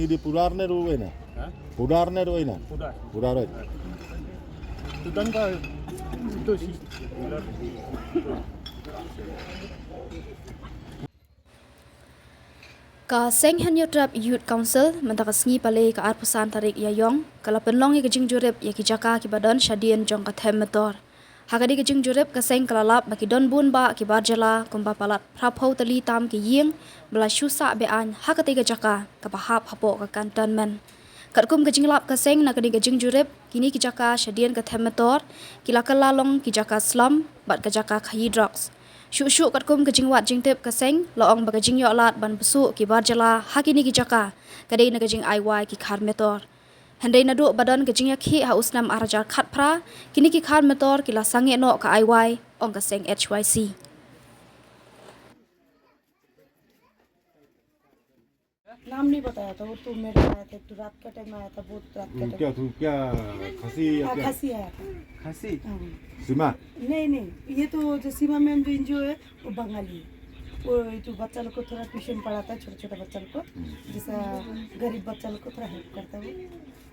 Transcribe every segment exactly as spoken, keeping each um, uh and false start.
Di pudar ne ruwena? Ha? Pudar ne ruwena? Pudar. Pudar, right. Tudan ka itu sih. Ka Seng Hynñiewtrep Youth Council mynta ka sngi Palei ka arphew san tarik Ïaïong ka la pynlong ïa ka jingjurip ïa ki jaka kiba don shadien jong ka Them Metor. Ha kadei ka jingjurip ka seng ka la lap ba ki don bun bah ki bar jylla kumba palat phraphew tylli tam ki ïing ba la shu sah be-aiñ ha katei ka jaka kaba hap hapoh ka cantonment. Katkum ka jinglap ka seng na kadei ka jingjurip, kine ki jaka shadien ka Them Metor ki la kylla long ki jaka slum bad ka jaka khaïi drugs. Shuh shuh katkum ka jingwad jingtip ka seng la ong ba ka jingïoh lad ban buh ki bar jylla ha kine ki jaka ka dei na ka jingai wai ki khar metor. Hynrei naduh ba don ka jingïakhih ha u snem ar hajar khatphra, kine ki khar metor ki la sangeh noh ka ai wai, ong ka seng H Y C. नाम नहीं बताया था, वो तो मेरे आया था, तो रात का टाइम आया था, बहुत रात का हम्म, टाइम। क्या तू, क्या खासी या हाँ, क्या? खासी आया था। खासी? हाँ। सीमा? नहीं, नहीं, ये तो जो सीमा मैम जो एनजीओ है, वो बंगाली है। वो ये जो बच्चा लोग को थोड़ा ट्यूशन पढ़ाता है, छोटा छोटा बच्चा लोग को, हम्म। जैसा गरीब बच्चा लोग को थोड़ा हेल्प करता है वो।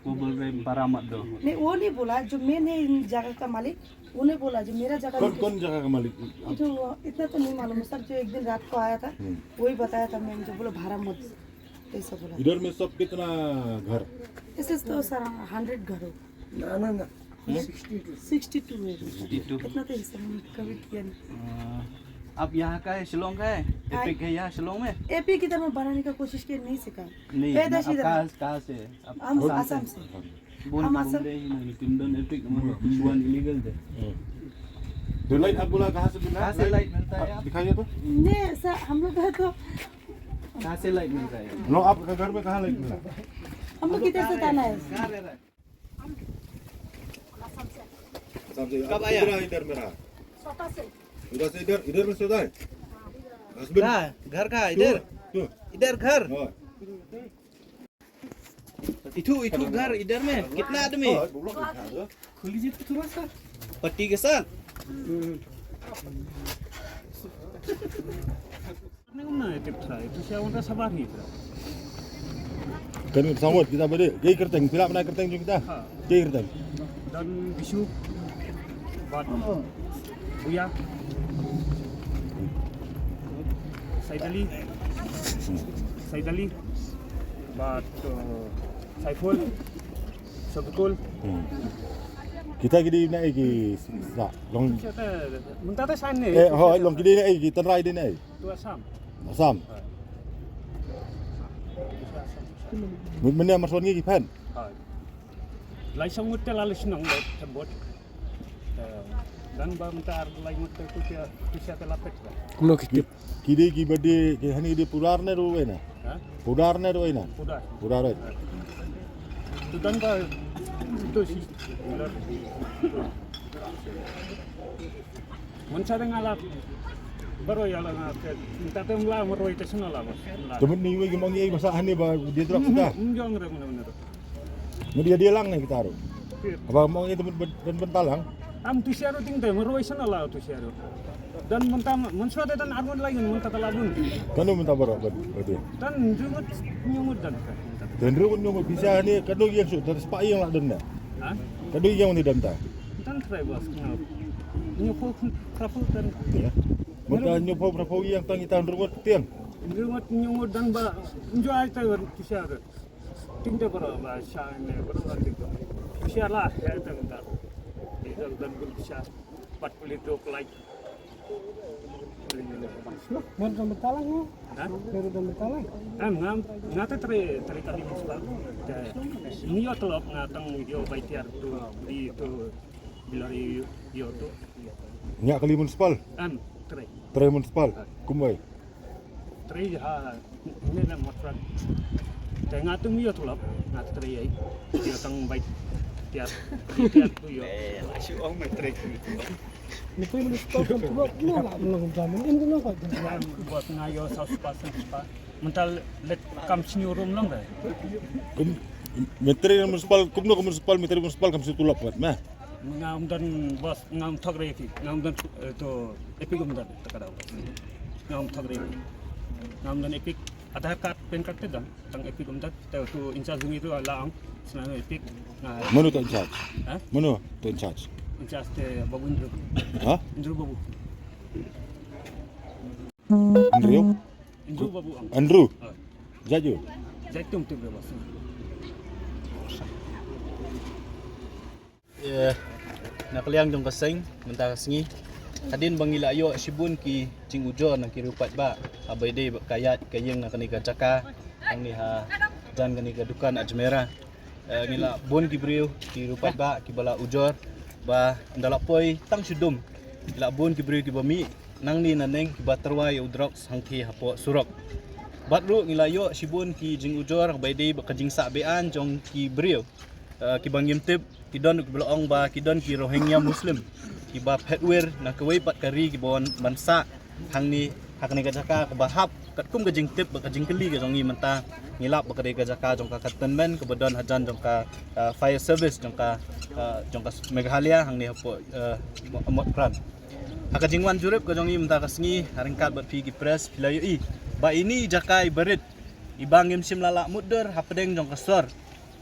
वो बोल रहे बारह मत दो। नहीं, वो नहीं बोला, जो मेन है इन जगह का मालिक, उन्हें बोला जो मेरा जगह कौन, नहीं कौन जगह का मालिक? ये तो इतना तो नहीं मालूम है सर, जो एक दिन रात को आया था, हम्म। वही बताया था मैम, जो बोला भाड़ा मत दो, ऐसा बोला। इधर में सब कितना घर? ऐसे तो सर हंड्रेड घर हो। ना, ना, ना। हम्म? Sixty two. सिक्सटी टू है। Sixty two. इतना तो हिसाब में कभी किया नहीं। अ, आप यहाँ का है, शिलोंग का है? हाँ। एपिक है यहाँ शिलोंग में? एपिक इधर में बनाने का कोशिश किया, नहीं सीखा। नहीं, पैदा आप इधर कहाँ, है। कहाँ से है? आप हम आसाम आसाम से। से। Bun हम Assam. Bun de, na, ni tindon epic, naman, hmm, suan illegal de. Hmm. तो लाइट आप बोला कहाँ से मिला? कहाँ से लाइट मिलता है आप, आप? दिखाइए तो। नहीं सर, हम लोग का तो कहाँ से लाइट मिलता है? नो, आपका घर में कहाँ लाइट मिला? हम लोग किधर से ताना है? कहाँ रह रहा है? आसाम से। कब आया? किधर इधर में रहा? सोता से। उधर से इधर, इधर में सोता है? हस्बैंड? कहाँ? घर कहाँ? इधर? क्यों? क्यों? इधर घर? हाँ। इथु, इथु घर इधर में कितना आदमी? खोल लीजिए तो थोड़ा सा। पट्टी के साथ? Ano na ito try? Ito siya ang sa bahay try. Kan sawat kita balik. Jai kerteng, pila mana kerteng jong kita? Ha. Jai kerteng. Dan bisu. Bat. Buya. Saidali. Saidali. Bat, uh, Saiful. Sabkul. Hmm. Kita ki dei na ei ki sa long. Mynta ta san ne. Eh, ho, long ki dei na ei ki tynrai dei na ei. Tu Assam. Assam. Mynne mar sawat ngi ki phan. Lai sawat te la lei shnong le tebot. Dan ba mynta ar lai ngut te tu sia, tu sia te la pet ba. Kumno ki tip? Ki dei ki ba dei ki hani dei pudar ne ruwena? Ha? Pudar ne ruwena? Pudar. Pudar, right. Tu dan ba tu si. Mynta dang ala baroh ïa la nga te. Mynta te mla marwei te sngala ba. Te mynne iwei ki mong ei ba sa hani ba dei drok ta. Jong re mynne mynne. Ngi dia dia lang ne kita ruh. Aba mong ïa temen ben ben talang. Am tu sia ruh ting te marwei sana la tu sia ruh. Dan mynta mynshuwa te dan arngut lai mynta ka la bun. Kano mynta baroh ben ben. Dan ringut nyungut dan ka. Dan ringut nyungut bisa ni kano ïa su dan spa ïa la dan na. Ha? Kano ïa ni dan ta. Dan try bas kena. Nyupu trapu dan. Ya. Mynta nyupu trapu ïa tang ita ringut tiang. Ringut nyungut dan ba enjoy ta tu sia ruh. Tinte bro ba sha ne bro ba tinte. Sha la he tang ta. Idol dan bun sha. Pat kulit dok lai. Mer dam betalang ya? Ha? Mer dam betalang. Em ngam ngate tre tre kali muskal. Ni yo telok ngatang yo bai tiar tu di tu bilari yo tu. Nya kali municipal? Em tre. Tre municipal. Kumbai. Tre ha. Ini na motran. Te nga tu mio tulap, nga tu tre ai. Io tang bai. Tiar. Tiar tu io. Eh, la shu ong me tre. Ni tu mio tulap kan tulap no la no jam ni no ka. Buat nga io saus pas pas. Mental let kam sini rum long dai. Kum me tre municipal, kumno municipal, me tre municipal kam sini tulap buat mah. Nga um dan bos, nga um thok re ki, nga um dan, eh, to epic um dan, takada bos. Nga um thok re ki. Nga um dan epic. Aadhaar card, PAN card te dang, tang epic um dat, te tu in charge jong ngi tu la ong, sna epic, na. Mano tu in charge? Ha? Mano tu in charge? In charge te Babu Indru. Ha? Indru Babu. Andrew? Indru Babu ang. Andrew? Ha. Jaju? Jai tum tum bas. Eh, na ka liang jong ka seng, mynta ka sngi. Hadien ba ngi la ïoh shibun ki jingujor na ki riewpaidbah, haba ïadei bad ka ïaid ka ïing na kane ka jaka, hangne hajan kane ka dukan Ajmera. Eh, ngi la bun ki briew, ki riewpaidbah, kiba la ujor, ba ynda la poi tang shu dum. Ngi la bun ki briew kiba mih nangne naneng, kiba tyrwa ïa u drugs hangtei hapoh surok. Bad ruh ngi la ïoh shibun ki jingujor, haba ïadei bad ka jingsah be-aiñ jong ki briew. Eh, kiba ngim tip, ki don kiba la ong ba ki don ki Rohingya Muslim, kiba phet wir na kawei pat ka ri, kiba wan ban sah hangne ha kane ka jaka kaba hap, katkum ka jingtip bad ka jingkylli ka jong ngi mynta. Ngi lap ba ka dei ka jaka jong ka cantonment kaba don hajan jong ka, eh, fire service jong ka, eh, jong ka Meghalaya hangne hapoh, eh, Mo-, Motphran. Ha ka jingwan jurip ka jong ngi mynta ka sngi, ha ryngkat bad phi ki press, phi la ïohi ba ine i jaka iba rit, iba ngim shym la lah mutdur hapdeng jong ka sor.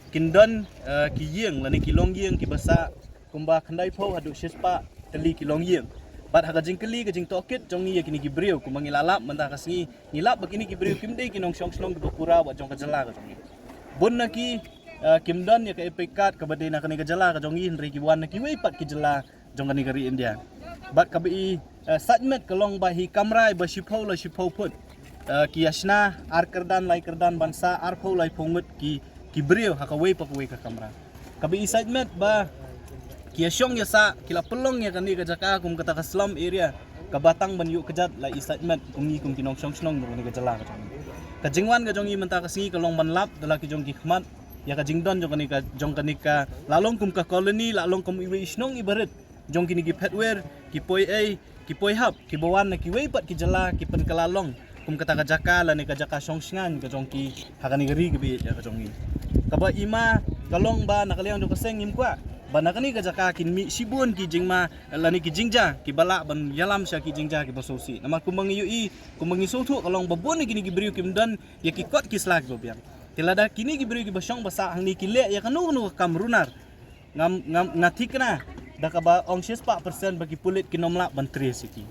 Kin don, eh, ki ïing lane ki longïing kiba sah kumba khyndaiphew haduh shispah tylli ki longïing. Bad ha ka jingkylli ka jingtohkit jong ngi ïa kine ki briew, kumba ngi la lap mynta ka sngi, ngi lap ba kine ki briew kim dei ki nongshong shnong kiba pura bad jong ka jylla ka jong ngi. Bun na ki, eh, kim don ïa ka epic card kaba dei na kane ka jylla ka jong ngi, hynrei ki wan na kiwei pat ki jylla jong kane ka ri India. Bad kaba i, eh, sait met ka long ba hi kamra iba shiphew la shiphew phut, eh, ki ïa shna ar kyrdan lai kyrdan ban sah arphew laiphew ngut ki, ki briew ha kawei pa kawei ka kamra. Kaba i sait met ba ki ïa shong ïa sah, ki la pynlong ïa kane ka jaka kum kata ka slum area, kaba tang ban ïuh kjat la i sait met kum ngi kum ki nongshong shnong jong kane ka jylla ka jong ngi. Ka jingwan ka jong ngi mynta ka sngi ka long ban lap da la ki jong ki khmat ïa ka jingdon jong kane ka, jong kane ka, la long kum ka colony, la long kum iwei i shnong iba rit jong kine ki phet wir, ki poi ei, ki poi hap, kiba wan na kiwei pat ki jylla, ki pynkylla long kum kata ka jaka lane ka jaka shong shngaiñ ka jong ki ha kane ka ri kaba ïeit ïa ka jong ngi. Kaba i ma ka long ba na ka liang jong ka seng ngim kwah ba na kane ka jaka kin mih shibun ki jingma lane ki jingjia kiba lah ban ïalam sha ki jingjia kiba sngewsih. Namar kumba ngi ïohi, kumba ngi sngewthuh ka long ba bun na kine ki briew kim don ïa ki kot ki sla kiba biang. Te lada kine ki briew kiba shong ba sah hangne ki leh ïa kano kano ka kam runar, ngam, ngam, nga thikna da kaba ong shispah percent ba ki pulit kin ym lah ban trace ïa ki.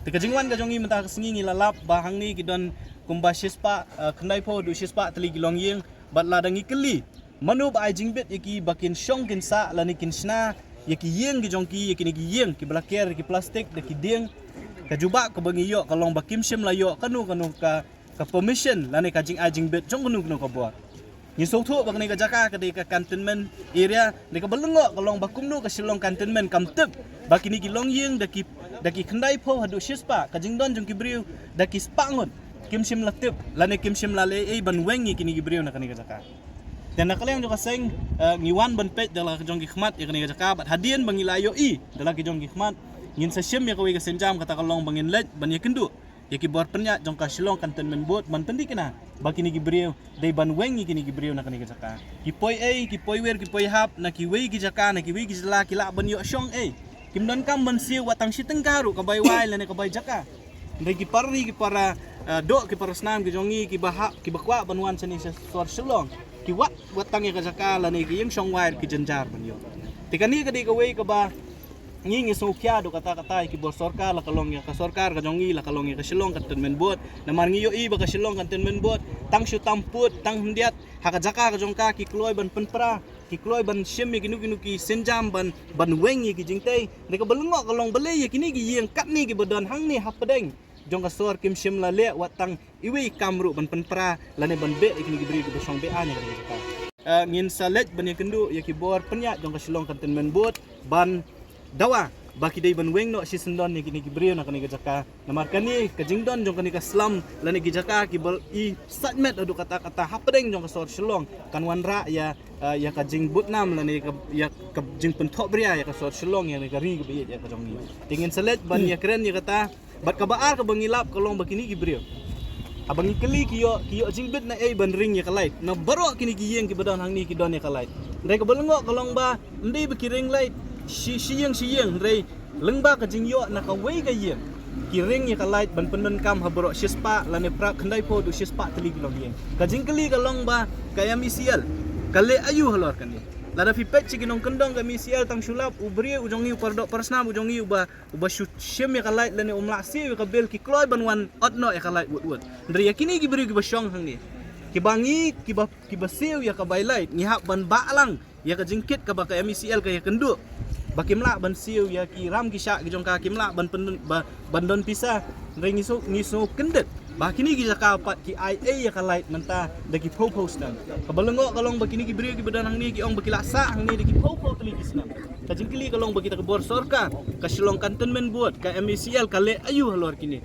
Te ka jingwan ka jong ngi mynta ka sngi ngi la lap ba hangne ki don kumba shispah, eh, khyndaiphew haduh shispah tylli ki longïing, bad lada ngi kylli mano ba ai jingbit ïa ki ba kin shong kin sah lane kin shna ïa ki ïing ki jong ki, ïa kine ki ïing kiba la ker da ki plastik da ki dieng. Ka jubab kaba ngi ïoh ka long ba kim shym la ïoh kano kano ka ka permission lane ka jingai jingbit jong kano kano ka bor. Ngi sngewthuh ba kane ka jaka ka dei ka cantonment area, ne kaba lyngngoh ka long ba kumno ka Shillong Cantonment kam tip ba kine ki longïing da ki, da ki khyndaiphew haduh shispah, ka jingdon jong ki briew da ki spah ngut, kim shym la tip lane kim shym la leh ei ban weng ïa kine ki briew na kane ka jaka. Te na ka liang jong ka seng, eh, ngi wan ban peit da la ka jong ki khmat ïa kane ka jaka, bad hadien ba ngi la ïohi da la ki jong ki khmat, ngin sa shim ïa kawei ka sienjam, kata ka long ba ngin leit ban ïakynduh ïa ki bor pynïaid jong ka Shillong Cantonment Board ban pynthikna ba kine ki briew dei ban weng ïa kine ki briew na kane ka jaka. Ki poi ei, ki poi wir, ki poi hap na kiwei ki jaka, na kiwei ki jylla, ki lah ban ïoh shong ei. Kim donkam ban siew wat tang shi tyngka ruh ka bai wai lane ka bai jaka. Hynrei ki para ri, ki para, eh, doh, ki para snam ki jong ngi kiba hap, kiba kwah ban wan shane sha sor Shillong, ki wad wat tang ïa ka jaka lane ki ïing shong wai, ki jynjar ban ïoh. Te kane ka dei kawei kaba ngi, ngi sngewkhia haduh katta katta ïa ki bor sorkar, la ka long ïa ka sorkar ka jong ngi, la ka long ïa ka Shillong Cantonment Board. Namar ngi ïohi ba ka Shillong Cantonment Board tang shu tam pud, tang hyndiat ha ka jaka ka jong ka, ki kloi ban pynpra, ki kloi ban shim ïa kino kino ki sienjam ban, ban weng ïa ki jingtei. Hynrei kaba lyngngoh ka long balei ïa kine ki ïing katne kiba don hangne hapdeng jong ka sor kim shym la leh wat tang iwei i kam ruh ban pynpra lane ban beh ïa kine ki briew kiba shong be-aiñ ha kane ka jaka. Ah, ngin sa leit ban ïakynduh ïa ki bor pynïaid jong ka Shillong Cantonment Board ban dawa ba ki dei ban weng noh shisyndon ïa kine ki briew na kane ka jaka. Namar kane ka jingdon jong kane ka slum lane ki jaka kiba i sait met haduh katta katta hapdeng jong ka sor Shillong kan wanrah ïa, ah, ïa ka jingbudnam lane ïa ka, ïa ka jingpynthohbria ïa ka sor Shillong, ïa ka ri kaba ïeit ïa ka jong ngi. Te ngin sa leit ban ïakren ïa kata. Bad kaba ar kaba ngi lap ka long ba kine ki briew, haba ngi kylli ki ïoh, ki ïoh jingbit na ei ban ring ïa ka light. Na baroh kine ki ïing kiba don hangne ki don ïa ka light. Hynrei kaba lyngngoh ka long ba ym dei ba ki ring light shi, shi ïing shi ïing, hynrei lyngba ka jingïoh na kawei ka ïing, ki ring ïa ka light ban pyndonkam ha baroh shispah lane phra khyndai phew haduh shispah tylli ki longïing. Ka jingkylli ka long ba ka M E C L ka leh aïu halor kane. Lada phi peit sha ki nongkyndong ka M E C L tang shu lap u briew u jong ngi u pardoh parsnam u jong ngi uba uba shu shim ïa ka light lane um lah siew ïa ka bill ki kloi ban wan ot noh ïa ka light wut wut. Hynrei ïa kine ki briew kiba shong hangne kiba ngi kiba kiba siew ïa ka bai light ngi hap ban bah lang ïa ka jingkit kaba ka M E C L ka ïakynduh ba kim lah ban siew ïa ki ram ki shah ki jong ka, kim lah ban pyn ba ban don pisa. Hynrei ngi sngew ngi sngew kyndit ba kine ki jaka pat ki ai ei ïa ka light mynta da ki phew phew snem. Kaba lyngngoh ka long ba kine ki briew kiba don hangne ki ong ba ki la sah hangne da ki phew phew tylli ki snem. Ka jingkylli ka long ba kita ka bor sorkar, ka Shillong Cantonment Board, ka M E C L ka leh aïu halor kine.